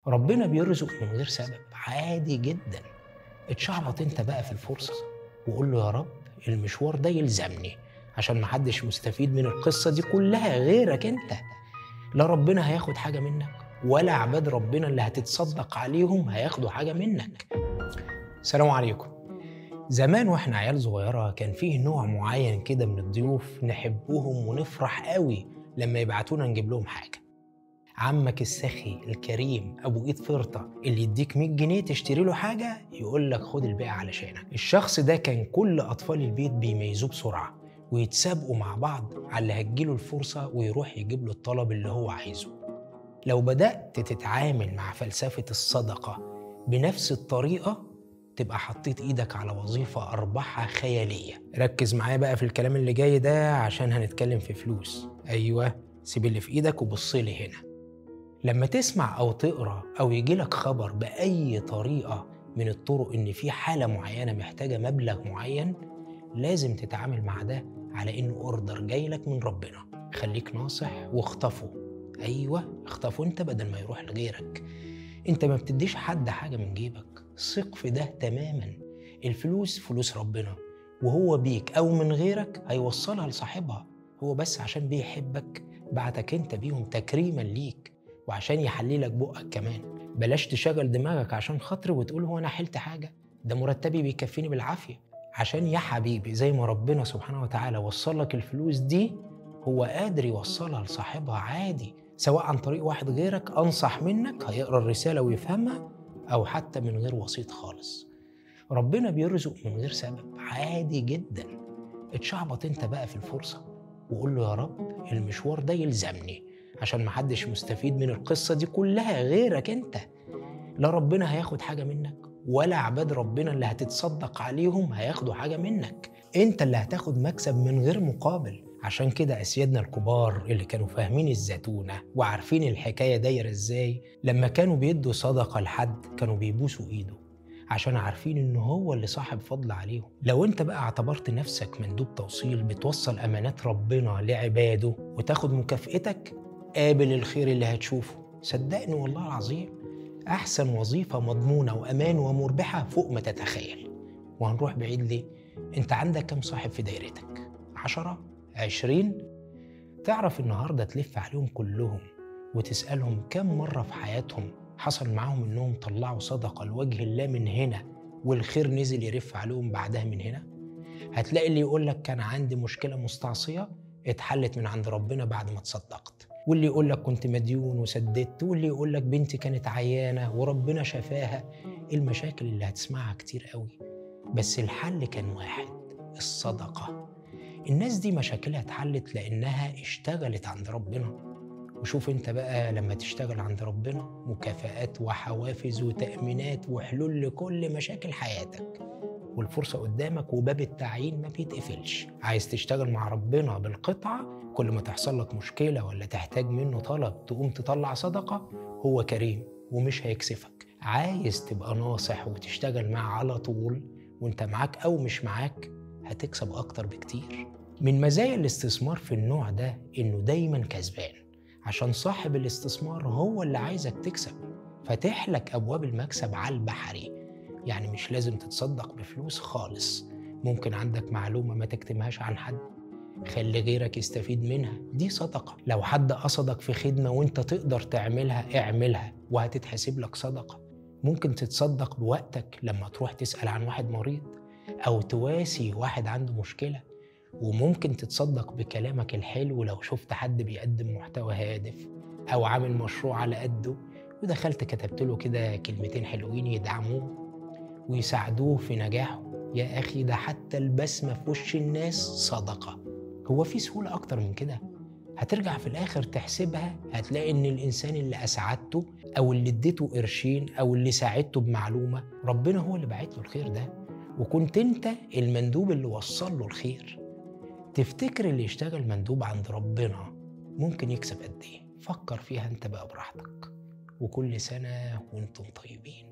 ربنا بيرزق من غير سبب، عادي جدا. اتشعبط انت بقى في الفرصة وقول له يا رب المشوار ده يلزمني، عشان محدش مستفيد من القصة دي كلها غيرك انت. لا ربنا هياخد حاجة منك، ولا عباد ربنا اللي هتتصدق عليهم هياخدوا حاجة منك. السلام عليكم. زمان واحنا عيال صغيرة كان فيه نوع معين كده من الضيوف نحبهم ونفرح قوي لما يبعتونا نجيب لهم حاجة. عمك السخي الكريم ابو ايد فرطة اللي يديك 100 جنيه تشتري له حاجة يقول لك خد الباقي علشانك. الشخص ده كان كل اطفال البيت بيميزوه بسرعة ويتسابقوا مع بعض على اللي هتجيله الفرصة ويروح يجيب له الطلب اللي هو عايزه. لو بدأت تتعامل مع فلسفة الصدقة بنفس الطريقة تبقى حطيت ايدك على وظيفة ارباحها خيالية. ركز معايا بقى في الكلام اللي جاي ده عشان هنتكلم في فلوس. ايوه، سيب اللي في ايدك وبص لي هنا. لما تسمع او تقرا او يجيلك خبر بأي طريقة من الطرق ان في حالة معينة محتاجة مبلغ معين، لازم تتعامل مع ده على انه order جايلك من ربنا. خليك ناصح واخطفه. ايوه، اخطفه انت بدل ما يروح لغيرك. انت ما بتديش حد حاجة من جيبك، ثق في ده تماما. الفلوس فلوس ربنا، وهو بيك او من غيرك هيوصلها لصاحبها. هو بس عشان بيحبك بعتك انت بيهم تكريما ليك، وعشان يحللك بقك كمان. بلاش تشغل دماغك عشان خاطري وتقول هو انا حلت حاجة، ده مرتبي بيكفيني بالعافية. عشان يا حبيبي زي ما ربنا سبحانه وتعالى وصل لك الفلوس دي، هو قادر يوصلها لصاحبها عادي، سواء عن طريق واحد غيرك أنصح منك هيقرأ الرسالة ويفهمها، أو حتى من غير وسيط خالص. ربنا بيرزق من غير سبب، عادي جدا. اتشعبط انت بقى في الفرصة وقول له يا رب المشوار ده يلزمني، عشان محدش مستفيد من القصة دي كلها غيرك انت. لا ربنا هياخد حاجة منك، ولا عباد ربنا اللي هتتصدق عليهم هياخدوا حاجة منك. انت اللي هتاخد مكسب من غير مقابل. عشان كده أسيادنا الكبار اللي كانوا فاهمين الزتونة وعارفين الحكاية دايرة ازاي، لما كانوا بيدوا صدقة لحد كانوا بيبوسوا ايده، عشان عارفين ان هو اللي صاحب فضل عليهم. لو انت بقى اعتبرت نفسك مندوب توصيل بتوصل امانات ربنا لعباده وتاخد مكافئتك، قابل الخير اللي هتشوفه. صدقني والله العظيم أحسن وظيفة مضمونة وأمان ومربحة فوق ما تتخيل. وهنروح بعيد ليه؟ أنت عندك كم صاحب في دايرتك؟ 10؟ 20؟ تعرف النهاردة تلف عليهم كلهم وتسألهم كم مرة في حياتهم حصل معاهم إنهم طلعوا صدقة لوجه الله من هنا والخير نزل يرف عليهم بعدها من هنا؟ هتلاقي اللي يقولك كان عندي مشكلة مستعصية اتحلت من عند ربنا بعد ما تصدقت، واللي يقول لك كنت مديون وسددت، واللي يقول لك بنتي كانت عيانة وربنا شفاها. المشاكل اللي هتسمعها كتير قوي، بس الحل كان واحد: الصدقة. الناس دي مشاكلها اتحلت لأنها اشتغلت عند ربنا. وشوف انت بقى لما تشتغل عند ربنا، مكافآت وحوافز وتأمينات وحلول لكل مشاكل حياتك، والفرصة قدامك وباب التعيين ما بيتقفلش. عايز تشتغل مع ربنا بالقطعة، كل ما تحصل لك مشكلة ولا تحتاج منه طلب تقوم تطلع صدقة، هو كريم ومش هيكسفك. عايز تبقى ناصح وتشتغل معه على طول وانت معاك أو مش معاك، هتكسب أكتر بكتير. من مزايا الاستثمار في النوع ده إنه دايماً كسبان، عشان صاحب الاستثمار هو اللي عايزك تكسب، فاتح لك أبواب المكسب على البحري. يعني مش لازم تتصدق بفلوس خالص، ممكن عندك معلومة ما تكتمهاش عن حد، خلي غيرك يستفيد منها، دي صدقة. لو حد قصدك في خدمة وانت تقدر تعملها اعملها وهتتحسب لك صدقة. ممكن تتصدق بوقتك لما تروح تسأل عن واحد مريض أو تواسي واحد عنده مشكلة، وممكن تتصدق بكلامك الحلو لو شفت حد بيقدم محتوى هادف أو عامل مشروع على قده ودخلت كتبت له كده كلمتين حلوين يدعموه ويساعدوه في نجاحه. يا أخي ده حتى البسمة في وش الناس صدقة. هو في سهولة أكتر من كده؟ هترجع في الآخر تحسبها، هتلاقي إن الإنسان اللي أسعدته أو اللي اديته قرشين أو اللي ساعدته بمعلومة، ربنا هو اللي بعت له الخير ده، وكنت أنت المندوب اللي وصل له الخير. تفتكر اللي يشتغل مندوب عند ربنا ممكن يكسب قد إيه؟ فكر فيها أنت بقى براحتك. وكل سنة وأنتم طيبين.